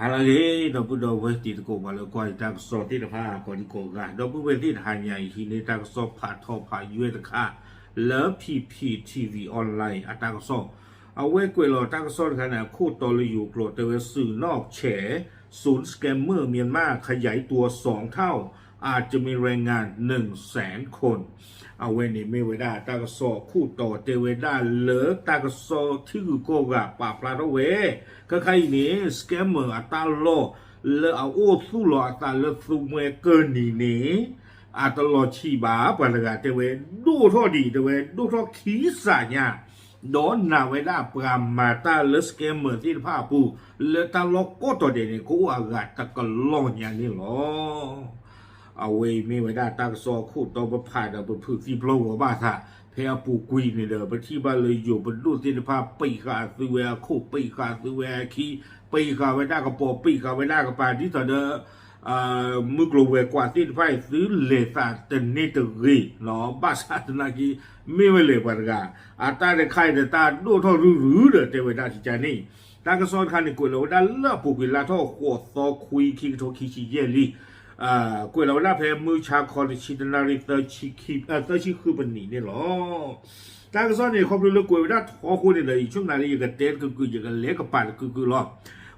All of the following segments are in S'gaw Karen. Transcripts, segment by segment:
ဟါလၢအဂ့ၤ ဒီပုၢ်ဒီဝဲၢ်တံၤသကိး ပှၤလၢကွၢ်ယတၢ်ကစီၣ်သ့ၣ်တဖၣ် ကိးဒံကိးဂၤ ဒီပုၢ်ဝဲၢ်သ့ၣ်တဟါညါအံၤ ဟံးန့ၢ်တၢ်ကစီၣ်ဖးထီဖးယွဲၢ်တခါ လၢ P P T V Online အတၢ်ကစီၣ် အဝဲကွဲးလီၤတၢ်ကစီၣ်တခါန့ၣ် အခိၣ်တီလၢယိၤကျိာ်တဲဝဲ สื่อนอกแฉ ศูนย์ scammer Myanmar ขยายตัว สองเท่า อาจจะมีแรงงาน หนึ่งแสนคน အဝဲန့ၣ်မ့ၢ်ဝဲဒၣ်တၢ်ကစီၣ်အခိၣ်တီတဲဝဲဒၣ်လၢတၢ်ကစီၣ်ထံဂုၤကီၢ်ဂၤပာ်ဖျါထီၣ်ဝဲ ခဲခါအံၤန့ၣ် scammer အတၢ်လီၢ်လၢအအိၣ်သူၣ်လီၤအသးလၢသူမှဲကၢၢ်နံၤန့ၣ် အတလီၤဆံးဘၣ် ပှၤတဂၤတဲဝဲ ဒိၣ်ထီၣ်ဒံး တဲဝဲဒိၣ်ထီၣ်ခံစးညါ ဒီးနာ်ဝဲဒၣ်ပှၤမၤတၢ်လၢ scammer သ့ၣ်တဖၣ်အပူၤ လၢတၢ်လီၢ်ကိးတီၤဒဲးန့ၣ် ကအိၣ်အဂၤတကလီၢ်ညါန့ၣ်လီၤ. အဝဲအံၤမ့ၢ်ဝဲဒၣ်တၢ်ကစီၣ်အခိၣ်တီပဖးဒီး ပဖုးသံပျီဂီၤဘၣ်သး ဖဲအပူၤကွံာ်န့ၣ်ဒီး ပထံၣ်ဘၣ်လၢယိၤပဒိၣ်သ့ၣ်တဖၣ် ပံာ်ဃာ်အသုဝဲအခိၣ် ပံာ်ဃာ်အသုဝဲအခံ ပံာ်ဃာ်ဝဲဒၣ်ကပီၤ ပံာ်ဃာ်ဝဲဒၣ်ကပၤ ဒ်သိးဒီး မုၢ်ကျိၤဝဲၤကွာ်သ့ၣ်တဖၣ်အံၤ သုလဲၤသးတန့ၢ်တဂ့ၤနီၤ ဘၣ်ဆၣ်သနာ်က့ မ့ၢ်ဝဲလဲၣ်ပှၤတဂၤ အတၢ်တခါအံၤဒီးတၢ်ဒိၣ်ထီၣ်ရုရုဒီးတဲဝဲဒၣ်ကကန့ၣ် တၢ်ကစီၣ်တခါန့ၣ် ကွဲးလီၤဝဲဒၣ်လၢအပူၤကွံာ်လါထီၣ်ဃိးသီခွံ ခံကထိခံဆံယဲၢ်လံ ကွဲးလီၤဝဲဒၣ်ဖဲမုၢ်ဆါခီတဆံတနၣ်ရံၣ် သၢဆံဃုပနံးန့ၣ်လီၤ. တၢ်ကစီၣ်န့ၣ် ခီဖျိလၢကွဲးဝဲဒၣ်ထီဃိန့ၣ်ဒီး ယဆိကမိၣ်လၢယကတဲတကုာ်ကုာ် ယကလဲၤကပၤတကုာ်ကုာ်လီၤ.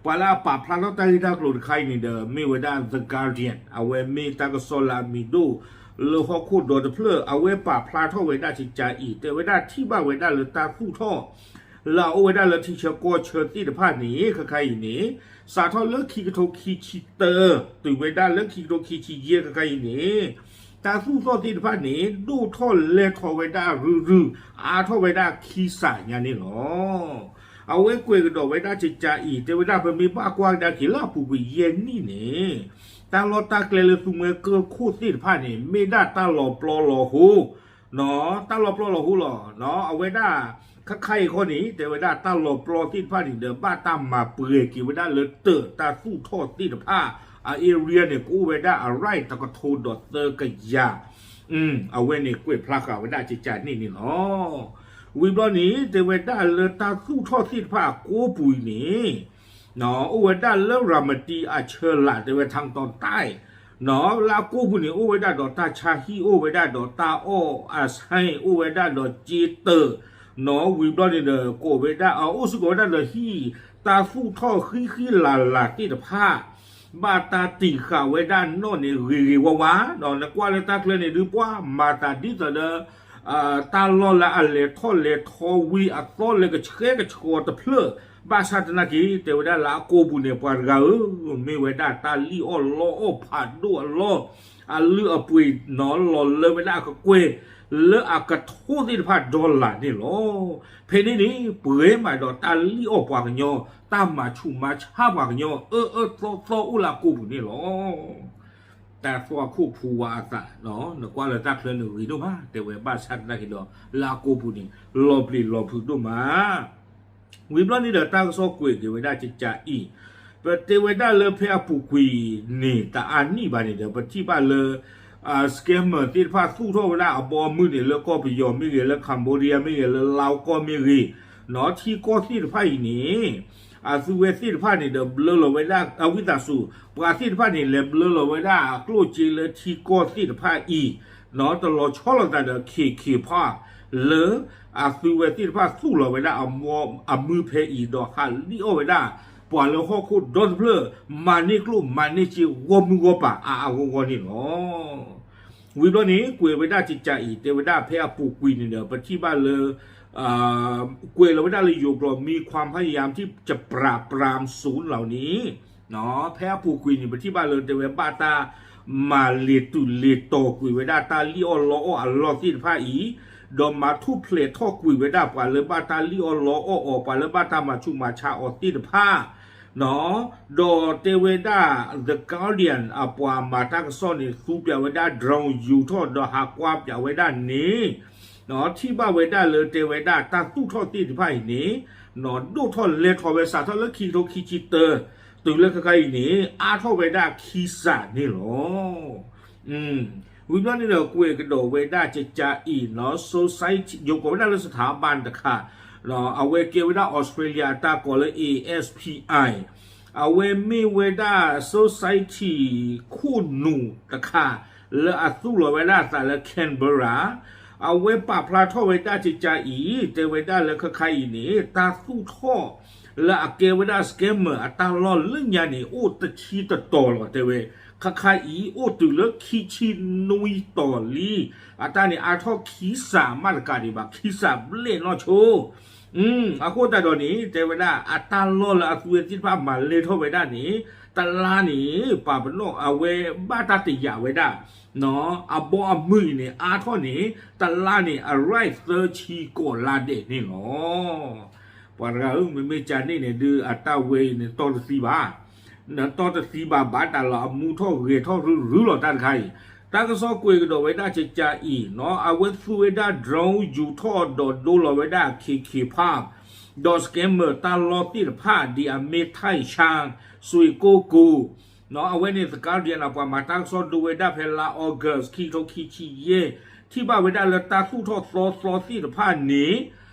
ပှၤလၢအပာ်ဖျါထီၣ်တၢ်ဂ့ၢ်တၢ်ကျိၤတခါအံၤန့ၣ်ဒီး မ့ၢ်ဝဲဒၣ် The Guardian အဝဲမ့ၢ်တၢ်ကစီၣ်လၢအမံၤဒိၣ် လၢဟီၣ်ခိၣ်ဒီတဖျၢၣ် အဝဲပာ်ဖျါထီၣ်ဝဲဒၣ်ကကအံၤ တဲဝဲဒၣ်ထံၣ်ဘၣ်ဝဲဒၣ်လၢတၢ်သူၣ်ထီၣ် လၢအအိၣ်ဝဲဒၣ်လၢထံဆၢကီၢ်ဆၢသ့ၣ်တဖၣ်န့ၣ် ခဲခါအံၤန့ၣ် စးထီၣ်လၢခံကထိခံဆံတၢ တုၤဝဲဒၣ်လၢခံကထိခံဆံယဲၢ်ခဲခါအံၤန့ၣ် တၢ်သူၣ်ထီၣ်သ့ၣ်တဖၣ်န့ၣ် ဒိၣ်ထီၣ်လဲၤထီၣ်ဝဲဒၣ်ရုရု အါထီၣ်ဝဲဒၣ်ခံစးညါန့ၣ်လီၤ. အဝဲကွဲးကဒီးဝဲဒၣ်ကကအံၤ တဲဝဲဒၣ်ပမ့ၢ်ဘၣ်ကွၢ်ကဒါက့ၤလၢအပူၤကွံာ်ယဲၢ်နံၣ်န့ၣ် တၢ်လီၢ်တၢ်ကျဲလၢသူမှဲကၢၢ်ခိၣ်သ့ၣ်တဖၣ်န့ၣ် မ့ၢ်ဒၣ်တၢ်လီၤပျီလီၤဟိ တၢ်လီၤပျီလီၤဟိလီၤ. အဝဲဒၣ် ခဲခါအံၤဃီန့ၣ် တဲဝဲဒၣ်တၢ်လီၤပျီသ့ၣ်တဖၣ်န့ၣ်ဒီး ဘၣ်တၢ်မၤပှဲၤက့ၤဝဲဒၣ်လၢတၢးတၢ်သူၣ်ထီၣ်သ့ၣ်တဖၣ် အ area န့ၣ် ကအိၣ်ဝဲဒၣ်အ right တကထိဒီးသၢကယၤ အဝဲန့ၣ်ကွဲးဖျါဃာ်ဝဲဒၣ်ကကန့ၣ်န့ၣ်လီၤ. ဝံၤဘျီန့ၣ် တဲဝဲဒၣ်လၢတၢ်သူၣ်ထီၣ်သ့ၣ်တဖၣ်အကိးပူၤအံၤန့ၣ် အိၣ်ဝဲဒၣ်လၢရၤမတံအဆၢလာ် တဲဝဲ ထၢင်တီၤတၢ် လၢအကိးပူၤန့ၣ် အိၣ်ဝဲဒၣ်ဒီးတၢ်ဆါဟံၣ် အိၣ်ဝဲဒၣ်ဒီးတၢ်အီၣ်အဆၢ အိၣ်ဝဲဒၣ်ဒီးက့တၢး ဝံၤဘျီန့ၣ်ဒီး ကိးဝဲဒၣ် အိၣ်စ့ၢ်ကီးဝဲဒၣ်ဒီးဟံၣ် တၢ်သူၣ်ထီၣ်ဃံဃံလၤလၤသ့ၣ်တဖၣ် ဘၣ်တၢ်တံာ်ဃာ်ဝဲဒၣ်နီၣ်န့ၣ် ဂ့ၤဂ့ၤဝါဝါ ဒီးနကွၢ်လၢတၢ်ချၢန့ၣ်ဒုး ပှၤမၤသးဒ်သိးဒီး တၢ်လီၢ်လၢအလဲၤထီၣ်လဲၤထီဝံၤအသီလဲၤကဆှဲကဆှီတဖျၢၣ် ဘၣ်ဆၣ်သနာ်က့ တဲဝဲဒၣ်လၢအကိးပူၤန့ၣ် ပှၤတဂၤဧၢ, မ့ၢ်ဝဲဒၣ်တၢ်လံၣ်အီၣ်လီအီၣ်ဖးဒိၣ်အလီၢ် အလုၢ်အပှ့ၤနီၤ လီၤလၢဝဲဒၣ်အကကွဲၢ် လၢအကထိသ့ၣ်တဖၣ် dollar န့ၣ်လီၤ. ဖဲန့ၣ်န့ၣ် ပှဲၤမးဒီးတၢ်လံၣ်အီၣ်ပှၤကညီ တၢ်မၤဆူးမၤဆါပှၤကညီ အၢအၢသီသီအိၣ်လၢအကိးပူၤန့ၣ်လီၤ. တၢ်သွၣ်ခိၣ်ဖိဝါအသး နကွၢ်လၢတၢ်ချၢန့ၣ်ဂ့ၤဒိၣ်မး တဲဝဲ ဘၣ်ဆၣ်သနာ်က့ဒီး လၢအကိးပူၤန့ၣ် လီၤပျံၤလီၤဖုးဒိၣ်မး ဝံၤဘျီန့ၣ်ဒီးတၢ်ကစီၣ်ကွဲးက့ၤဝဲဒၣ်ကကအံၤ, ပတဲဝဲဒၣ်လၢဖဲအပူၤကွံာ်န့ၣ် တအါနံၣ်ဘၣ်န့ၣ်ဒီး ပထံၣ်ဘၣ်လၢ scammer သ့ၣ်တဖၣ်သူၣ်ထီၣ်ဝဲဒၣ်အဘီအမုၢ်န့ၣ် လၢကီၢ်ပယီၤမ့ၢ်ဂ့ၤ, လၢ Cambodia မ့ၢ်ဂ့ၤ, လၢလါကီၢ်မ့ၢ်ဂ့ၤ, နီၤ ထံကီၢ်သ့ၣ်တဖၣ်အံၤန့ၣ် အသုဝဲသ့ၣ်တဖၣ်န့ၣ်ဒီးဘျၢလီၤဝဲဒၣ် အဝံသးစူၤ ပှၤသ့ၣ်တဖၣ်န့ၣ် လဲၤဘျၢလီၤဝဲဒၣ်အကျိၣ်စ့လၢထံကီၢ်သ့ၣ်တဖၣ်အံၤ နီၤ တလီၤဆီလိာ်သးဒီး ခ့ခ့ဖး လၢအသုဝဲသ့ၣ်တဖၣ်သူၣ်လီၤဝဲဒၣ်အမူအမုၢ်ဖဲအံၤ ဒီးဟးလံၣ်အီၣ်ဝဲဒၣ် ပှၤလၢဟီၣ်ခိၣ်ဒီတဖျၢၣ် မၤန့ၢ်ကျိၣ်မၤန့ၢ်စ့ဂီၢ်မုၢ်ဂီၢ်ပၤအါအါဂီၢ်ဂီၢ်န့ၣ်လီၤ. ဝံၤဘျီန့ၣ် ကွဲးဝဲဒၣ်ကကအံၤ တဲဝဲဒၣ်ဖဲအပူၤကွံာ်န့ၣ်ဒီး ပထံၣ်ဘၣ်လၢ ကွဲးလီၤဝဲဒၣ်လၢယိၤကျိာ် มีความพยายามที่จะปราบปรามศูนย์เหล่านี้ ဖဲအပူၤကွံာ်န့ၣ် ပထံၣ်ဘၣ်လၢတဲဝဲဘၣ်တၢ် မၤလ့ၤတုၤလ့ၤတီၤကွံာ်ဝဲဒၣ်တၢ်လံၣ်အီၣ်လီအီၣ်အလီၢ်သ့ၣ်တဖၣ်အံၤ, ဒီးမၤထူၣ်ဖျဲးထီၣ်ကွံာ်ဝဲဒၣ်ပှၤလၢဘၣ်တၢ်လံၣ်အီၣ်လီအီၣ်အီၤ, ပှၤလၢဘၣ်တၢ်မၤဆူးမၤဆါအီၤသ့ၣ်တဖၣ်, ဒီးတဲဝဲဒၣ် The Guardian အပှၤမၤတၢ်ကစီၣ်န့ၣ် သူပၠးဝဲဒၣ် drone ယူၤထီၣ်ဒီးဟးကွၢ်ပၠးဝဲဒၣ်န့ၣ် ထံၣ်ဘၣ်ဝဲဒၣ်လၢတဲဝဲဒၣ်တၢ်သူၣ်ထီၣ်သ့ၣ်တဖၣ်အံၤန့ၣ် ဒိၣ်ထီၣ်လဲၤထီၣ်ဝဲစးထီၣ်လၢခံကထိခံဆံတၢ တုၤလၢခဲခါအံၤန့ၣ် အါထီၣ်ဝဲဒၣ်ခံစးန့ၣ်လီၤ. ဝံၤဘျီန့ၣ်ဒီး ကွဲးကဒီးဝဲဒၣ်ကကအံၤနီၤ society ယိၤကိးဝဲဒၣ်လၢ สถาบัน တခါ အဝဲကဲဝဲဒၣ် Australia အတၢ်ကိးလၢ A S P I အဝဲမ့ၢ်ဝဲဒၣ် society ခိၣ်နူာ်တခါ လၢအသူၣ်လီၤဝဲဒၣ်အသးလၢ Canberra အဝဲပာ်ဖျါထီၣ်ဝဲဒၣ်ကကါအံၤ တဲဝဲဒၣ်လၢခါခါအံၤန့ၣ် တၢ်သူၣ်ထီၣ်လၢအကဲဝဲဒၣ် scammer အတၢ်လီၢ်လၢညါန့ၣ် အိၣ်တဆံတတီၤလီၤ တဲဝဲ. ခါခါအံၤ အိၣ်တုၤလၢခံဆံနွံတီၤလံ. အတၢ်န့ၣ်အါထီၣ်ခံစးမးတကးဒံးဘၣ် ခံစးဘျဲၣ်နီၢ်ဆိ အဃိသတးဒီးန့ၣ် တဲဝဲဒၣ် အတၢ်လီၢ်လၢအသူဝဲသ့ၣ်တဖၣ်မၤလဲထီၣ်ဝဲဒၣ်န့ၣ် တလါန့ၣ် ပာ်ပနီၣ်အဝဲဘၣ်တၢ်တယာ်ဝဲဒၣ် အဘီအမုၢ်အံၤန့ၣ် အါထီၣ်န့ၣ် တလါန့ၣ် အ ride သၢဆံကိးလါဒဲးန့ၣ်လီၤ. ပှၤတဂၤဧၢ မ့မ့ၢ်ကန့ၣ်န့ၣ် ဒုးအတၢ်ဝဲအံၤန့ၣ် တီၢ်တသံဘၣ် နတီၢ်တသံဘၣ် ဘၣ်တၢ်လီၤ အမူထီၣ်ဂဲၤထီၣ်ရုရုလီၤ တၢ်တခါအံၤ. တၢ်ကစီၣ်ကွဲးကဒီးဝဲဒၣ်ကကါအံၤနီၤ အဝဲသူဝဲဒၣ် drone ယူၤထီၣ်ဒီးဒိလီၤဝဲဒၣ် KK Park ဒီး scammer တၢ်လီၢ်သ့ၣ်တဖၣ် ဒ်အမ့ၢ် Taishan စွ့ၣ်ကိၢ်ကိၢ် အဝဲန့ၣ် The Guardian အပှၤမၤတၢ်ကစီၣ်ဒိဝဲဒၣ်ဖဲလါ August ခံကထိခံဆံယဲၢ် ထံၣ်ဘၣ်ဝဲဒၣ်လၢတၢ်သူၣ်ထီၣ်သီသီသ့ၣ်တဖၣ်န့ၣ်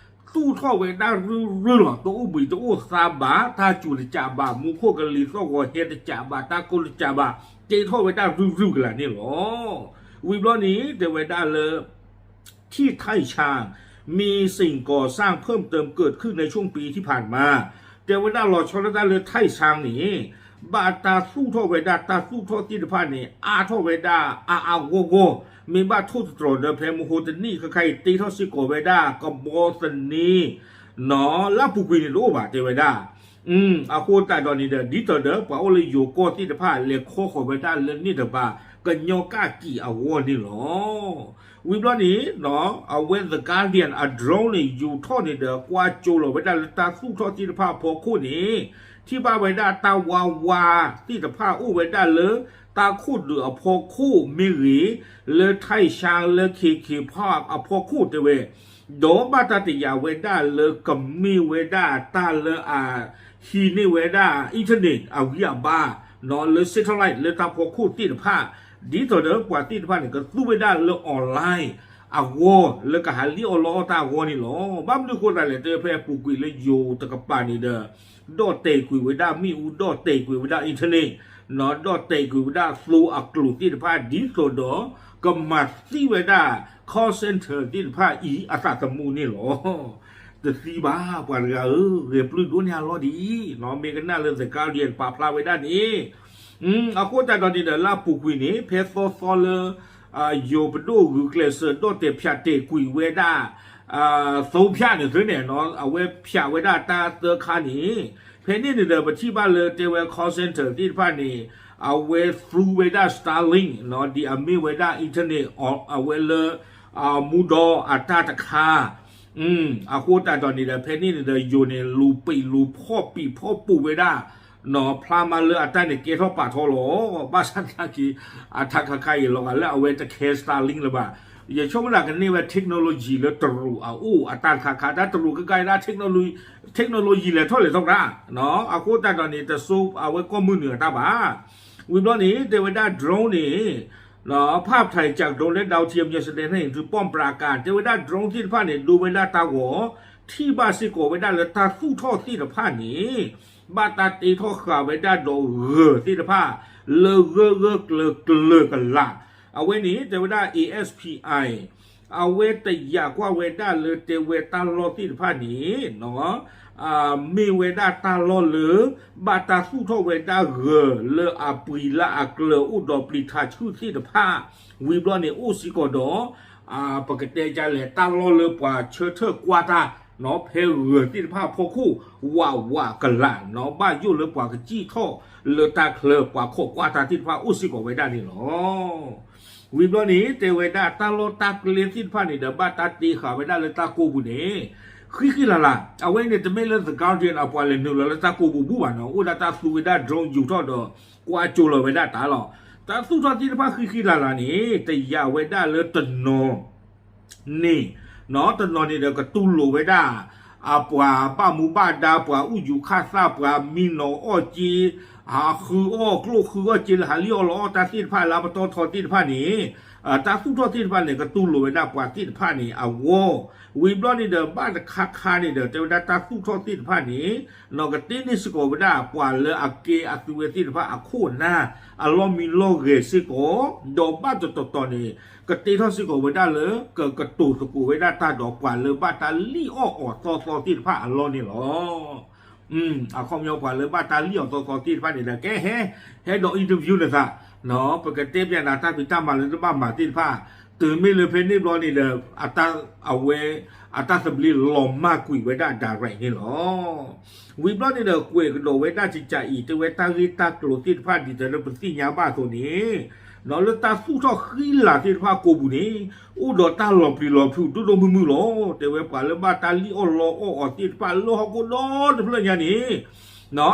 သူၣ်ထီၣ်ဝဲဒၣ်ရုရုလီၤ တအိၣ်ဘှံးတအိၣ်သါဘၣ် တၢ်စူၤတစးဘၣ် မူခိၣ်ကလံၤသီၣ်ဂီၤဟဲတစးဘၣ် တၢ်ကိၢ်တစးဘၣ် တ့ထီၣ်ဝဲဒၣ်ရုရုကလာ်န့ၣ်လီၤ. ဝံၤဘျီန့ၣ် တဲဝဲဒၣ်လၢ ที่ไทชัง มีสิ่งก่อสร้างเพิ่มเติมเกิดขึ้นในช่วงปีที่ผ่านมา တဲဝဲဒၣ်လီၤဆီဒၣ်တၢ်လၢ ไทชัง န့ၣ် ဘၣ်တၢ်သူၣ်ထီၣ်ဝဲဒၣ် တၢ်သူၣ်ထီၣ်သ့ၣ်တဖၣ်န့ၣ် အါထီၣ်ဝဲဒၣ်အါအါဂီၢ်ဂီၢ် မ့ၢ်ဘၣ်ထိၣ်သတြီၤဒီး ဖဲမဟိတနံၣ်ခဲခါအံၤ တ့ထီၣ်စ့ၢ်ကီးဝဲဒၣ် ကဘီသန့ လၢအပူၤကွံာ်န့ၣ်တအိၣ်ဘၣ် တဲဝဲဒၣ် အဃိသတးဒီးန့ၣ်ဒီး ဒ်သိးဒီး ပှၤအိၣ်လၢယိၤကီၢ်သ့ၣ်တဖၣ် လဲၤခီဃီၤဝဲဒၣ်လၢန့ၣ်တဘၣ် ကညီကၣ်ကံာ်အဂီၢ်န့ၣ်လီၤ. ဝံၤဘျီန့ၣ် အဝဲ The Guardian အ drone န့ၣ် ယူၤထီၣ်န့ၣ်ဒီး ကွၢ်ကၠိလီၤဝဲဒၣ်လၢတၢ်သူၣ်ထီၣ်သ့ၣ်တဖၣ်အဖီခိၣ်န့ၣ် ထံၣ်ဘၣ်ဝဲဒၣ်တၢ်ဝါဝါသ့ၣ်တဖၣ်အိၣ်ဝဲဒၣ်လၢ တၢ်ခိၣ်ဒုးအဖီခိၣ်မ့ၢ်ဂ့ၤ လၢ ไทชัง လၢ เคเคพาร์ค အဖီခိၣ်တဲဝဲ ဒီးဘၣ်တၢ်တယာ်ဝဲဒၣ်လၢကမ့ၢ်ဝဲဒၣ်တၢ်လၢအ ဟံးန့ၢ်ဝဲဒၣ် internet အဂံၢ်အဘါ လၢ satellite လၢတၢ်ဖီခိၣ်သ့ၣ်တဖၣ် ဒ်သိးဒီးပှၤသ့ၣ်တဖၣ်န့ၣ် ကသူဝဲဒၣ်လၢ online အဂီၢ် လၢကဟးလံၣ်အီၣ်လီအီၣ်တၢ်အဂီၢ်န့ၣ်လီၤ. ဘၣ်မနုၤအဃိသတးလဲၣ် တဲဖဲအပူၤကွံာ�ာ်လၢယိၤတကပၤန့ၣ်ဒီး ဒီၣ်တဲာ်ကွံာ်ဝဲဒၣ် မ့ၣ်အူ ဒီၣ်တဲာ်ကွံာ်ဝဲဒၣ် internet ဒီၣ်တဲာ်ကွံာ်ဝဲဒၣ်သိအကျိၤသ့ၣ်တဖၣ် ဒ်သိးဒီး ကမၤသံဝဲဒၣ် call center သ့ၣ်တဖၣ်အံၤအသးသမူန့ၣ်လီၤ. တသံဘၣ် ပှၤတဂၤဧၢ, ဂဲၤပျုၢ်ဒိၣ်န့ၢ်အလီၢ်ဒ်အံၤ, မ့ၢ်ကနၣ်လၢ The Guardian ပာ်ဖျါဝဲဒၣ်န့ၣ်, အဃိသတးဒီးန့ၣ်ဒီး လၢအပူၤကွံာ်န့ၣ် ဖဲသီသီလၢ ယိၤပဒိၣ်ဂုာ်ကျဲးစၢးဒီၣ်တဲာ်ဖၠးတဲာ်ကွံာ်ဝဲဒၣ် သိဖၠးန့ၣ်သ့န့ၣ် အဝဲဖၠးဝဲဒၣ်တၢ်သၢခါန့ၣ်, ဖဲန့ၣ်န့ၣ်ဒီး ပထံၣ်ဘၣ်လၢတဲဝဲ call center သ့ၣ်တဖၣ်န့ၣ် အဝဲသူဝဲဒၣ် Starlink ဒ်အမ့ၢ်ဝဲဒၣ် internet အဝဲလၢ မူဒီးအတၢ်တခါ အဃိသတးဒီးန့ၣ်ဒီး ဖဲန့ၣ်န့ၣ်ဒီး ယိၤန့ၣ် လူၤပံာ်လူၤဖီၣ်ပံာ်ဖီၣ်ပူၤဝဲဒၣ် ဖျါမးလၢအတၢ်န့ၣ်ကဲထီၣ်ပာ်ထီၣ်လီၤ. ဘၣ်ဆၣ်သနာ်က့ အတၢ်ခါခါအံၤလီၤဂာ်လၢအဝဲတခဲ Starlink လၢၤဘၣ်. ယဆိကမိၣ်ဒၣ်ကန့ၢ်ဝဲ technology လၢတရူးအအိၣ်အတၢ်တခါခါ တၢ်တရူးခဲခါအံၤဒၣ် technology လဲၤထီၣ်လဲၤထီၣ်ကရၢ်, အဃိသတးဒီးန့ၣ် တစိအဝဲကီၢ်မုၢ်နုာ်အတၢ်ဘၣ်. ဝံၤဘျီန့ၣ် တဲဝဲဒၣ် drone န့ၣ် ဖၣ်ဖျါကၠးကဒိလၢ ดาวเทียม ယဲၢ်စဒဲးန့ၣ် သုးပီၣ်ပြးကၤ တဲဝဲဒၣ် drone သ့ၣ်တဖၣ်န့ၣ် ဒိဝဲဒၣ်တၢ်ဂီၤ ထံၣ်ဘၣ်စ့ၢ်ကီးဝဲဒၣ်လၢတၢ်သူၣ်ထီၣ်သ့ၣ်တဖၣ်န့ၣ် ဘၣ်တၢ်တ့ထီၣ်ဃာ်ဝဲဒၣ်ဒီးဂၢၤသ့ၣ်တဖၣ် လၢဂၢၢ်ဂၢၢ်ကျၢၤကျၢၤကလာ်, အဝဲန့ၣ် တဲဝဲဒၣ် A S P I အဝဲတယာ်ကွၢ်ဝဲဒၣ်လၢတဲဝဲတၢ်လီၢ်သ့ၣ်တဖၣ်န့ၣ် မ့ၢ်ဝဲဒၣ်တၢ်လီၢ်လၢ ဘၣ်တၢ်သူၣ်ထီၣ်ဝဲဒၣ်ဂၢၤလၢအပှံၤလၢအကျၢၤအိၣ်ဒီးပျံၤထးဆူၣ်သ့ၣ်တဖၣ်, ဝံၤဘျီန့ၣ်အိၣ်စ့ၢ်ကီးဒီး ပကတဲဒ်လဲၣ် တၢ်လီၢ်လၢပှၤဆၢထၢၣ်ကွၢ်တၢ် ဖဲဂၢၤသ့ၣ်တဖၣ်အဖီခိၣ် ဝးဝးကလာ် ဘၣ်ယိၣ်လၢပှၤကစံၣ်ထီၣ်လၢတၢ်ချၢ ပှၤခိးကွၢ်တၢ်သ့ၣ်တဖၣ်အိၣ်စ့ၢ်ကီးဝဲဒၣ်န့ၣ်လီၤ. ဝံၤဘျီန့ၣ် တဲဝဲဒၣ်တၢ်လီၢ်တၢ်ကျဲသ့ၣ်တဖၣ်န့ၣ်ဒီး ဘၣ်တၢ်တ့ဃာ်ဝဲဒၣ်လၢတၢ်ကိးပူၤန့ၣ် ဃံးဃံးလၤလၤ, အဝဲန့ၣ်တမ့ၢ်လၢ The Guardian အပှၤလဲၤနုာ်လီၤလၢတၢ်ကိးပူၤဘူးဘၣ်နီၤ, အိၣ်ဒၣ်တၢ်သူဝဲဒၣ် drone ယူၤထီၣ်ဒီး ကွၢ်ကၠိလီၤဝဲဒၣ်တၢ်လီၤ. တၢ်သူၣ်ထီၣ်သ့ၣ်တဖၣ်ဃံးဃံးလၤလၤန့ၣ် တယာ်ဝဲဒၣ်လၢတနီၤ န့ၣ်, တနီၤန့ၣ်ဒီးကတူၢ်လိာ်ဝဲဒၣ် အပှၤဘၣ်မူဘၣ်ဒါ ပှၤအူယူၤခၣ်သၣ် ပှၤမံနီၤအီၣ်က့, ဟးဃုအီၣ်ကျိၣ်ဃုအီၣ်က့လၢဟးလံၣ်အီၣ်လီအီၣ်တၢ်သ့ၣ်တဖၣ်လၢအပတီၢ်ထီသ့ၣ်တဖၣ်န့ၣ်, တၢ်သူၣ်ထီၣ်သ့ၣ်တဖၣ်န့ၣ် ကတူၢ်လိာ်ဝဲဒၣ်ပှၤသ့ၣ်တဖၣ်န့ၣ်အဂီၢ်, ဝံၤဘျီန့ၣ်ဒီး ဘၣ်တခါခါန့ၣ်ဒီး တဲဝဲဒၣ်တၢ်သူၣ်ထီၣ်သ့ၣ်တဖၣ်န့ၣ် ကတ့န့ၢ်စ့ၢ်ကီးဝဲဒၣ်ပှၤလၢအကဲအသုဝဲသ့ၣ်တဖၣ်အခိၣ်အနၢ် အလီၢ်မံလီၢ်ဂဲၤစ့ၢ်ကီး, ဒီးဘၣ်တတီၤတီၤန့ၣ် ကတ့ထီၣ်စ့ၢ်ကီးဝဲဒၣ်လၢ ကကတိၤသကိးဝဲဒၣ်တၢ်ဒီးပှၤလၢဘၣ်တၢ်လံၣ်အီၣ်အီၤသီသီသ့ၣ်တဖၣ်အလီၢ်န့ၣ်လီၤ. အခီပညီပှၤလၢဘၣ်တၢ်လံၣ်အီၤသီသီသ့ၣ်တဖၣ်န့ၣ်ဒီး ကဲဟဲ ဟဲဒိး interview နသး, ပကတဲပၠးနၤတၢ်ဖံးတၢ်မၤလၢနဘၣ်မၤသ့ၣ်တဖၣ်, တုၤမ့ၢ်လၢဖဲန့ၣ်ဘျီန့ၣ်ဒီး အဝဲ အတၢ်သဘျ့လီၤမၢ်ကွံာ်ဝဲဒၣ် direct န့ၣ်လီၤ. ဝံၤဘျီန့ၣ်ဒီး ကွဲးကဒီးဝဲဒၣ်ကကးအံၤ တဲဝဲတၢ်ဂ့ၢ်တၢ်ကျိၤသ့ၣ်တဖၣ် ဒ်သိးလၢပသ့ၣ်ညါဘၣ်အသိးန့ၣ် လၢတၢ်သူၣ်ထီၣ်ဃံလၤသ့ၣ်တဖၣ်ကိးပူၤန့ၣ် အိၣ်ဒီးတၢ်လီၤပျံၤလီၤဖုးဒိၣ်ဒိၣ်မုၢ်မုၢ်လီၤ. တဲဝဲပှၤလၢဘၣ်တၢ်လံၣ်အီၣ်လီအီၣ်အီၤသ့ၣ်တဖၣ်လၢဟီၣ်ခိၣ်ဒီတဖျၢၣ်ညါန့ၣ်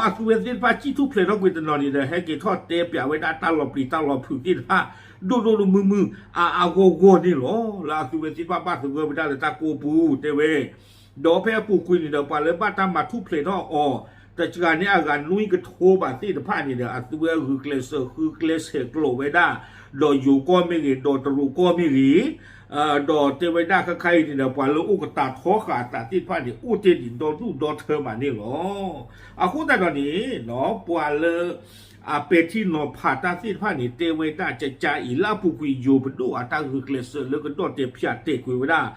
အသုဝဲသ့ၣ်တဖၣ်စံၣ်ထူၣ်ဖျဲးထီၣ်ကွံာ်တနီၤန့ၣ်ဒီး ဟဲက့ၤထီၣ်တဲပၠးဝဲဒၣ်တၢ်လီၤပျံၤတၢ်လီၤဖုးသ့ၣ်တဖၣ် ဒိၣ်ဒိၣ်မုၢ်မုၢ် အါအါဂီၢ်ဂီၢ်န့ၣ်လီၤ. လၢအသုဝဲသ့ၣ်တဖၣ်ဘၣ်သဂၢၢ်ဝဲဒၣ်လၢတၢ်ကိးပူၤ တဲဝဲ ဒီးဖဲအပူၤကွံာ်န့ၣ်ဒီး ပှၤလၢဘၣ်တၢ်မၤထူၣ်ဖျဲးထီၣ်အီၤ တစှၤန့ၢ်အဂၤနွံကထိဘးသ့ၣ်တဖၣ်န့ၣ်ဒီး အသုဝဲဂုာ်ကျဲးစၢးဃုကျဲဆဲးကျိးဝဲဒၣ် ဒီးယိၤကီၢ်မ့ၢ်ဂ့ၤ ဒီးတရူးကီၢ်မ့ၢ်ဂ့ၤ ဒီးတဲဝဲဒၣ်ခဲခါအံၤန့ၣ်ဒီး ပှၤလၢအိၣ်ကတာ်ထီဃာ်အသးသ့ၣ်တဖၣ်န့ၣ် အိၣ်တ့ၢ်ဒံးဒီဒူၣ်ဒီထၢမးန့ၣ်လီၤ. အဃိသတးဒီးန့ၣ် ပှၤလၢ အပဲာ်ထံနီၤဖးတၢ်သ့ၣ်တဖၣ်န့ၣ် တဲဝဲဒၣ်ကကးအံၤ လၢအပူၤကွံာ်ယိၤပဒိၣ်အတၢ်ဂုာ်ကျဲးစၢးလၢကဒီၣ်တဲာ်ဖျးတဲာ်ကွံာ်ဝဲဒၣ်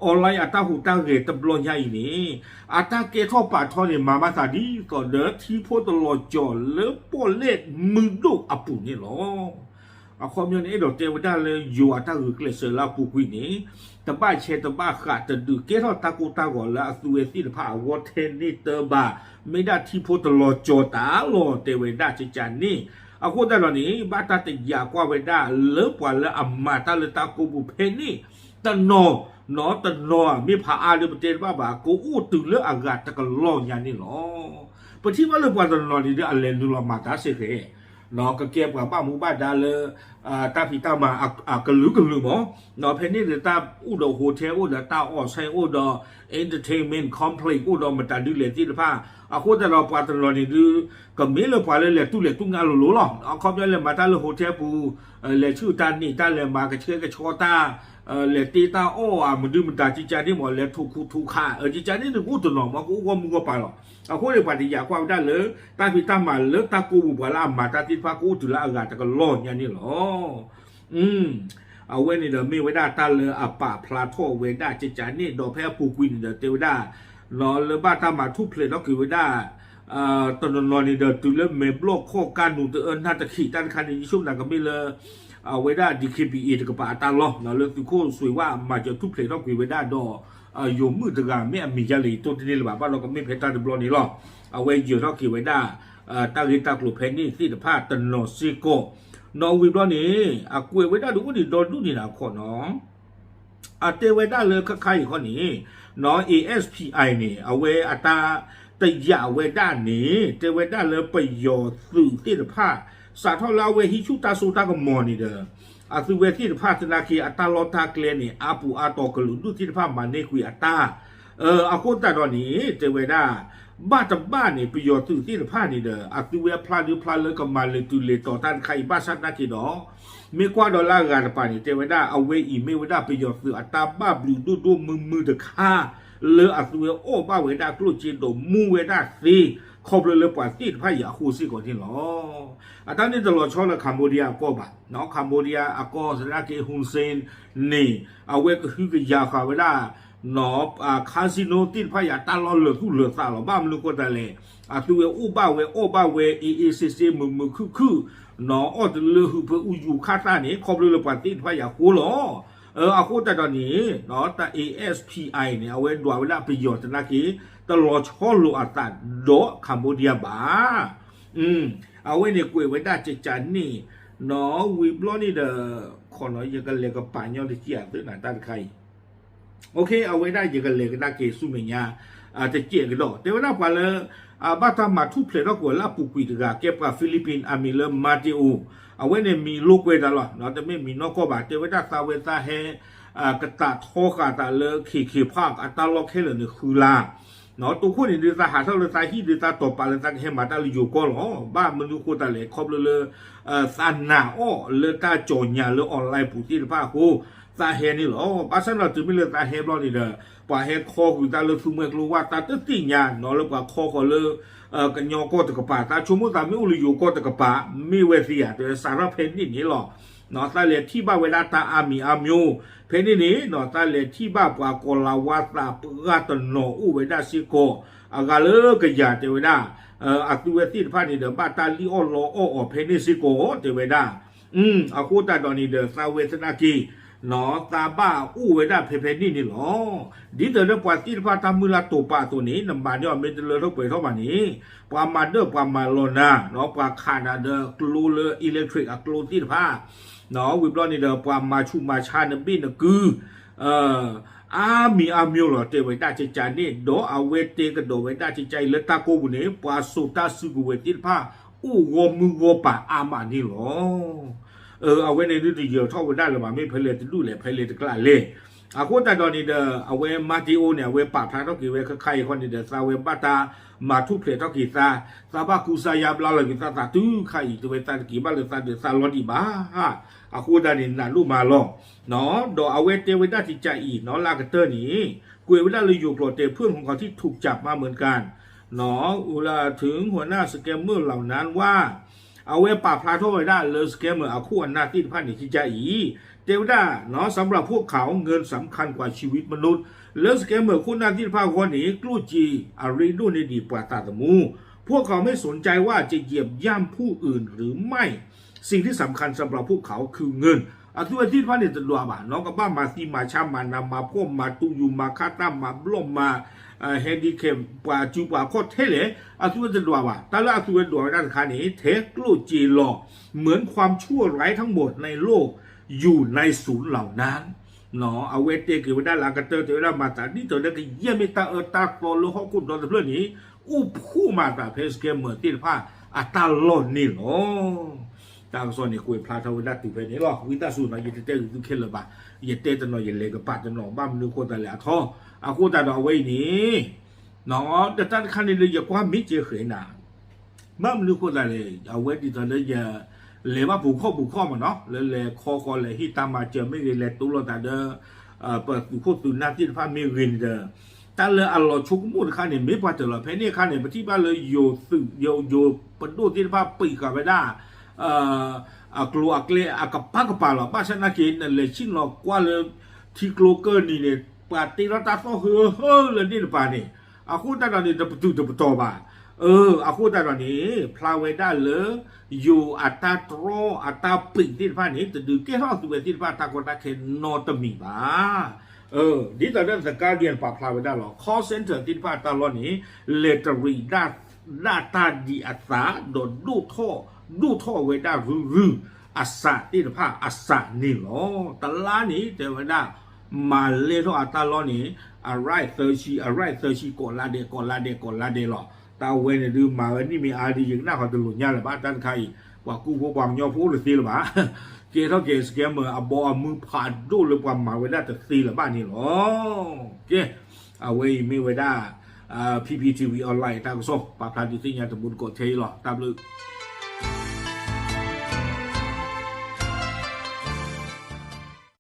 online အတၢ်ဟူးတၢ်ဂဲၤတဘျီညါအံၤန့ၣ် အတၢ်ကဲထီၣ်ပာ်ထီန့ၣ် မၤမၤသးဒ်သိးဒီးထံဖိတလီၤကၠီၤလၢပီၣ်လဲၣ်မုၢ်ဒိၣ်အပူၤန့ၣ်လီၤ. အခီပညီန့ၣ် အဲၣ်ဒိးတဲဝဲဒၣ်လၢယိၤအတၢ်ဂုာ်ကျဲးစၢးလၢအပူၤကွံာ်န့ၣ် တဘၣ်ဆဲးတဘၣ်ဃးတဒုးကဲထီၣ်တၢ်ကိၢ်တၢ်ဂီၤလၢအသုဝဲသ့ၣ်တဖၣ်အဂီၢ်ထဲန့ၣ်တဘၣ်, မ့ၢ်ဒၣ်ထံဖိတလီၤကၠီၤတၢ်လီၤ တဲဝဲဒၣ်ကကးန့ၣ်. အဃိသတးဒီးန့ၣ် ဘၣ်တၢ်တယာ်ကွၢ်ဝဲဒၣ်လၢပှၤလၢအမၤတၢ်လၢတၢ်ကိးပူၤဖဲန့ၣ် တနီၤ နီတနီၤ မ့ၢ်ဖးအါဒီးပတဲတဘၣ်ဘၣ် ကအိၣ်တုၤလၢအဂၤတကလီၢ်ညါန့ၣ်လီၤ. ပထံၣ်ဘၣ်လၢပှၤတနီၤန့ၣ်ဒီး အလဲၤနုာ်လီၤမၤတၢ်စ့ၢ်ကီး ကကဲပှၤဘၣ်မူဘၣ်ဒါလၢ တၢ်ဖံးတၢ်မၤအကလုာ်ကလုာ်မး, ဖဲန့ၣ်ဒီးတၢ်အိၣ်ဒီး hotel အိၣ်ဒီးတၢ် on-site အိၣ်ဒီး entertainment complex အိၣ်ဒီးမတၤဒုလဲၣ်သ့ၣ်တဖၣ်, အဃိသတးဒီးပှၤတနီၤန့ၣ်ဒုး ကမ့ၢ်လၢပှၤလၢလဲၤတူၢ်လဲၤတူၢ်ငါလိၤလိၤလီၤ. အခီပညီလဲၤမၤတၢ်လၢ hotel ပူၤ, လဲၤဆူၣ်တၢ်နံၤတၢ်လဲၤမၤကဆှဲကဆှီတၢ် လဲၤတ့တၢ်အီၣ်ဧါ မနုၤမတၤ ကကးန့ၣ်မး လဲၤထူးခူထူးခး ကကးန့ၣ်န့ၣ် ကအိၣ်တနီၤမး ကအိၣ်ဂီၢ်မုၢ်ဂီၢ်ပၤလီၤ. အဃိန့ၣ် ပှၤတယာ်ကွၢ်ဝဲဒၣ်လၢ တၢ်ဖံးတၢ်မၤလၢတၢ်ကိးပူၤ ပှၤလၢအမၤတၢ်သ့ၣ်တဖၣ် ကအိၣ်တုၤလၢအဂၤတကလီၢ်ညါန့ၣ်လီၤ. အဝဲန့ၣ်ဒီးမ့ၢ်ဝဲဒၣ်တၢ်လၢအပာ်ဖျါထီၣ်ဝဲဒၣ်ကကးန့ၣ် ဒီးဖဲအပူၤကွံာ်န့ၣ်ဒီးတဲဝဲဒၣ် လၢဘၣ်တၢ်မၤထူၣ်ဖျဲးထီၣ်က့ၤဝဲဒၣ် တနီၤနီၤန့ၣ်ဒီးတုၤလၢမဲာ်ဘျီၣ်ခီၣ်ကါနူၤတအၢနၢ်တခံး တၢ်တခါန့ၣ် ယဆိကမိၣ်ကမ့ၢ်လၢ အဝဲဒၣ် DKBA တကပၤအတၢ်လီၢ် လၢသုးခိၣ်စွ့ၤဝၣ်မၤစၢၤထူၣ်ဖျဲးထီၣ်ကွံာ်ဝဲဒၣ်ဒီး ယိၤမုၣ်တဂၤ မ့ၢ်အမံၤယါလဲၣ် ယတိၢ်တန့ၢ်လၢၤဘၣ် ဘၣ်ဒီးကမ့ၢ်ဖဲတၢ်တဘျီန့ၣ်လီၤ. အဝဲယၢၤထီၣ်က့ၤဝဲဒၣ် တၢ်ဂ့ၢ်တၢ်ကျိၤဖဲန့ၣ်သ့ၣ်တဖၣ်တနီၤစ့ၢ်ကီး နီၣ်ဝံၤဘျီန့ၣ် အကွဲးဝဲဒၣ်ဒုးအိၣ်ဒံးဒီဒူၣ်န့ၣ်အခီနီၤ အတဲဝဲဒၣ်လၢခဲခါအံၤခီန့ၣ် နီၣ် ASPI န့ၣ် အဝဲအတၢ်တယာ်ဝဲဒၣ်န့ၣ် တဲဝဲဒၣ်လၢပယီၤသုးသ့ၣ်တဖၣ် စးထီၣ်လၢအဝဲဟံးဆူၣ်တၢ်စိတၢ်ကမီၤန့ၣ်ဒီး အသုဝဲသ့ၣ်တဖၣ်သနာ်က့ အတၢ်လီၢ်တၢ်ကျဲန့ၣ် အါပူၤအါတီၤ ကလုာ်ဒူၣ်သ့ၣ်တဖၣ်မၤန့ၢ်ကွံာ်အတၢ် အဃိသတးဒီးန့ၣ် တဲဝဲဒၣ် ဘၣ်တဘၣ်န့ၣ် ပယီၤသုးသ့ၣ်တဖၣ်န့ၣ်ဒီး အသုဝဲဖျါဒုဖျါလၢကမၤလဲၤတုၤလဲၤတီၤတၢ်တခါအံၤ ဘၣ်ဆၣ်သနာ်က့ဒီး မ့ၢ်ကွၢ်ဒီးလၢအဂၤတပၤန့ၣ် တဲဝဲဒၣ် အဝဲအံၤမ့ၢ်ဝဲဒၣ်ပယီၤသုးအတၢ်ဘၣ်ဘျုးဒိၣ်ဒိၣ်မုၢ်မုၢ်တခါ လၢအသုဝဲအီၣ်ဘၣ်ဝဲဒၣ်ကျိၣ်စ့ဒီးမူဝဲဒၣ်သ့ ခီဖျိလၢပှၤသ့ၣ်တဖၣ်အံၤအဃိစ့ၢ်ကီးန့ၣ်လီၤ. အတၢ်န့ၣ်တလီၤဆီလၢ Cambodia အကီၢ်ဘၣ်, Cambodia အကီၢ်သနာ်က့ Hun Sen န့ၣ် အဝဲကဟုကယာ်ဃာ်ဝဲဒၣ် casino သ့ၣ်တဖၣ်အံၤ အတၢ်လီၢ်လၢာ်သူၣ်လၢာ်သးလီၤ. ဘၣ်မနုၤဃိသတးလဲၣ်, အသုဝဲအိၣ်ဘၣ်ဝဲအီၣ်ဘၣ်ဝဲ အ့ၣ်အ့ၣ်စ့စ့ မုာ်မုာ်ခုၣ်ခုၣ် အီၣ်တလၢဟုးဖၢအူယူၤခါသၣ်န့ၣ် ခီဖျိလၢပှၤသ့ၣ်တဖၣ်အံၤအဃိလီၤ. အဃိသတးဒီးန့ၣ် တၢ် ASPI န့ၣ် အဝဲဒွးဝဲဒၣ်ပယီၤသနာ်က့ တလီၤဆီလိာ်အသးဒီး Cambodia ဘၣ်. အဝဲန့ၣ်ကွဲးဝဲဒၣ်ကကးန့ၣ် နီၣ်ဝံၤဘျီန့ၣ်ဒီး ခီနီၤ ယကလဲၤကပာ်ညီတက့ၢ်အသးနၤတၢ်တခါအံၤ အဝဲဒၣ်ယကလဲၤကဒါက့ၤဆူမဲာ်ညါ တကဲးကဒီး တဲဝဲဒၣ်ပှၤလၢ ဘၣ်တၢ်မၤထူၣ်ဖျဲးထီၣ်ကွံာ်လၢအပူၤကွံာ်တဂၤ ကဲပှၤ Philippine အမံၤလၢ Mateo အဝဲန့ၣ်မံၤလိာ်ကွဲသးလီၤ တမ့ၢ်မံၤနီၢ်ကီၢ်ဘၣ် တဲဝဲဒၣ်သးဝဲသးဟဲ ကတာ်ထီဃာ်သးလၢ KK Park အတၢ်လီၢ်ခဲလၢာ်န့ၣ်ဃုလါ တိခိၣ်န့ၣ်ဒုး သးဟးထီၣ်လၢသးဟံၣ်ဒုး သးတီၢ်ပာ်လၢသးကဟဲမၤတၢ်လၢယိၤကီၢ်လီၤ. ဘၣ်မနုၤဃိသတးလဲၣ် ခီဖျိလၢ သးနာ်အီၣ်လၢတၢ်ကၠီၣ်ညါလၢ online ပူၤသ့ၣ်တဖၣ်အဃိ သးဟဲန့ၣ်လီၤ. ဘၣ်ဆၣ်ဒီးတုၤမ့ၢ်လၢသးဟဲဘျီန့ၣ်ဒီး ပှၤဟဲခီဃုာ်သးလၢသူမှဲကျိဝၢ် သးတသ့ၣ်ညါနီၤလၢပှၤခီဃီၤလၢ ကညီကီၢ်တကပၤ သးဆိကမိၣ်သးမ့ၢ်အိၣ်လၢယိၤကီၢ်တကပၤ မ့ၢ်ဝဲသ့ဧါ တဲဝဲစးထီၣ်ဖဲန့ၣ်န့ၣ်လီၤ. သးလဲၤထံၣ်ဘၣ်ဝဲဒၣ်တၢ်အါမံၤအါမျိၤ ဖဲန့ၣ်န့ၣ် သးလဲၤထံၣ်ဘၣ်ပှၤကီၤလၤဝါသးပှၢ်တနီၤအိၣ်ဝဲဒၣ်စ့ၢ်ကီး အဂၤလၢကယၤတဲဝဲဒၣ် အသုဝဲသ့ၣ်တဖၣ်န့ၣ်ဒီး ဘၣ်တၢ်လံၣ်အီၣ်လီအီၣ်အီၤဖဲန့ၣ်စ့ၢ်ကီး တဲဝဲဒၣ် အဃိသတးဒီးန့ၣ်ဒီး သးဝဲသနာ်က့ သးဘၣ်အိၣ်ဝဲဒၣ်ဖဲဖဲန့ၣ်န့ၣ်လီၤ. ဒ်သိးဒီးပှၤသ့ၣ်တဖၣ်တၢ်မုၢ်လၢ်တိာ်ပာ်အသိးန့ၣ် နမၤန့ၢ်အီၤမ့ၢ်တလၢထီၣ်ပှဲၤထီၣ်ဘၣ်န့ၣ် ပှၤမၤဒၢၣ်ပှၤမၤလီၤနၤ ပှၤခးနၤဒီးကျိလၢ electric အကျိသ့ၣ်တဖၣ် ဝံၤဘျီန့ၣ်ဒီး ပှၤမၤဆူးမၤဆါနဘ့ၣ်နကု အါမံၤအါမျိၤလီၤ တဲဝဲဒၣ်ကကန့ၣ် ဒီးအဝဲတဲကဒီးဝဲဒၣ်ကကအံၤလၢတၢ်ကိးပူၤန့ၣ် ပှၤစိာ်တၢ်စုကဝဲၤသ့ၣ်တဖၣ် အိၣ်ဂီၢ်မုၢ်ဂီၢ်ပၤအါမးန့ၣ်လီၤ. အဝဲန့ၣ်ဒုးတယၢၤထီၣ်ဝဲဒၣ်လၢၤဘၣ် မ့ၢ်ဖဲလဲၣ်တဒူၣ်လဲၣ် ဖဲလဲၣ်တကျးလဲၣ်. အဃိသတးဒီးန့ၣ်ဒီး အဝဲမၤတ့ၢ်အိၣ်န့ၣ် အဝဲပာ်ဖျါထီၣ်က့ၤဝဲခဲခါအံၤဃီန့ၣ်ဒီး သးဝဲဘၣ်တၢ်မၤထူၣ်ဖျဲးထီၣ်က့ၤသး သးဘၣ်ကူစါယါဘျါလီၤက့ၤသးသးတုၤခါအံၤ တဲဝဲသးတက့ၤဘၣ်လၢသးဒီးသးလီၤဒံးဘၣ် အဃိသတးန့ၣ် နးဒိၣ်မးလီၤ. ဒီးအဝဲတဲဝဲဒၣ်ကကအံၤနီၤ လၢအကတၢၢ်န့ၣ် ကွဲးဝဲဒၣ်လၢယိၤကျိာ်တဲ เพื่อนของเขาที่ถูกจับมาเหมือนกัน เนาะ เวลาถึงหัวหน้า scammer เหล่านั้นว่า အဝဲပာ်ဖျါထီၣ်ဝဲဒၣ်လၢ scammer အခိၣ်အနၢ်သ့ၣ်တဖၣ်န့ၣ် ကကအံၤ တဲဝဲဒၣ် เนาะ สำหรับพวกเขา เงินสำคัญกว่าชีวิตมนุษย์ လၢ scammer ခိၣ်နၢ်သ့ၣ်တဖၣ်အဂီၢ်န့ၣ် ကျိၣ်စ့အရ့ဒိၣ်န့ၢ်ဒံးပှၤသးသမူ พวกเขาไม่สนใจว่าจะเหยียบย่ำผู้อื่นหรือไม่ สิ่งที่สำคัญสำหรับพวกเขาคือเงิน အသုဝဲသ့ၣ်တဖၣ်န့ၣ်တဒွးဘၣ်နီၤ ကဘၣ်မၤသံမၤဆါမၤနးမၤဖှီၣ်မၤတူၢ်ယူၤမၤခါတၢ်မၤဘျီၣ်မၤ handicap ပှၤစုပှၤခီၣ်ထဲလဲၣ် အသုဝဲတဒွးဘၣ် တၢ်လၢအသုဝဲဒွးဝဲဒၣ်တခါန့ၣ် ထဲကျိၣ်စ့လီၤ เหมือนความชั่วร้ายทั้งหมดในโลกอยู่ในศูนย์เหล่านั้น အဝဲတဲက့ၤဝဲဒၣ်လၢအကတၢၢ်တဲဝဲဒၣ်မၤသးဒ်သိးဒီးကယဲၢ်မ့ၢ်တၢ်အၢတၢ်သီလၢဟီၣ်ခိၣ်ဒီတဖျၢၣ်န့ၣ် အိၣ်ဖှိၣ်မၤသးဖဲ scammer သ့ၣ်တဖၣ်အတၢ်လီၢ်န့ၣ်လီၤ. တၢ်ကစီၣ်န့ၣ် ကွဲးဖျါထီၣ်ဝဲဒၣ်တုၤဖဲန့ၣ်လီၤ. ဝံသးစူၤနီၤ ယတတဲဂ့ၤသုခဲလၢာ်ဘၣ်. ယတဲတနီၤယလဲၤကပၤတနီၤ ဘၣ်မနုၤဃိသတးလဲၣ်အထီ အဃိသတးဒီးအဝဲအံၤန့ၣ် ဒီးတၢ်တခါန့ၣ်လၢယကွၢ်မ့ၢ်ကဲဃဲၤနၤ ဘၣ်မနုၤဃိသတးလဲၣ် အဝဲဒ်သိးလၢယ လဲၤဘၣ်ပူၤခီၣ်ပူၤခီၣ်မးနီၤ လၢလဲၤခီဃီၤလဲၤဟ့ၣ်တၢ်မၤစၢၤမ့ၢ်ဂ့ၤ လဲၤတိလိာ်သးဒီး ပသုးခိၣ်သုးနၢ်သ့ၣ်တဖၣ်မ့ၢ်ဂ့ၤန့ၣ်ဒီး တၢ်လၢအလီၤဆိကမိၣ်တခါန့ၣ် မ့ၢ်ပှၤတၢၢ်လီၤ ဖဲန့ၣ်အခါန့ၣ် ပထံၣ်ဘၣ်လၢယိၤသုး ယိၤ ယိၤပဒိၣ်သ့ၣ်တဖၣ်ပံာ်ဃာ်ဝဲဒၣ် အကျိၤအကျဲအကပၤကပၤလီၤ. ဘၣ်ဆၣ်သနာ်က့ နလဲၤဆ့ၣ်နီၤကွၢ်လၢ ထံကျိကၢၢ်နံၤန့ၣ် ပှၤတ့ထီၣ်တၢ်သီၣ်ဟၢဟၢလၢန့ၣ်တပၤန့ၣ် အဃိသတးဒီးန့ၣ် တပတုာ်တပတီၢ်ဘၣ်. အဃိသတးဒီးန့ၣ် ဖျါဝဲဒၣ်လၢ ယိၤအတၢ်တြီအတၢ်ပံာ်သ့ၣ်တဖၣ်န့ၣ် တဒုးကဲထီၣ်သုဝဲသ့ၣ်တဖၣ်တၢ်ကီတၢ်ခဲနီတမံၤဘၣ်. ဒ်သိးဒီး The Guardian ပာ်ဖျါဝဲဒၣ်လီၤ call center သ့ၣ်တဖၣ်အတၢ်လီၢ်န့ၣ် လဲၤတရံးဒၣ်တၢ်ဒ်အသး ဒီးဒိၣ်ထီၣ် ဒိၣ်ထီၣ်ဝဲဒၣ်ရုရု အစးသ့ၣ်တဖၣ်အစးန့ၣ်လီၤ. တလါန့ၣ် တဲဝဲဒၣ် မၤလဲၢ်ထီၣ်အတၢ်လီၢ်န့ၣ် အရၢၣ်သၢဆံ အရၢၣ်သၢဆံ ကိးလါဒဲး ကိးလါဒဲး ကိးလါဒဲးလီၤ. တၢ်ဝဲန့ၣ်ဒုး မၤဝဲနံၣ်မ့ၢ်အါဒုး ယကနၣ်ဃီတလိာ်ညါလၢၤဘၣ် တၢ်တခါအံၤ ပှၤကူဖိပှၤကညီဖိအိၣ်တသ့လၢၤဘၣ်. ကဲထီၣ်က့ၤ scammer အဘီအမုၢ်ဖးဒိၣ်လၢပှၤမၤဝဲဒၣ်တသ့လၢၤဘၣ်န့ၣ်လီၤ. ကဲ အဝဲအံၤမ့ၢ်ဝဲဒၣ် PPTV online တၢ်ကစီၣ် ပာ်ဖျါဒုးသ့ၣ်ညါတမူတကိးထဲအံၤလီၤ. တၢ်ဘျုး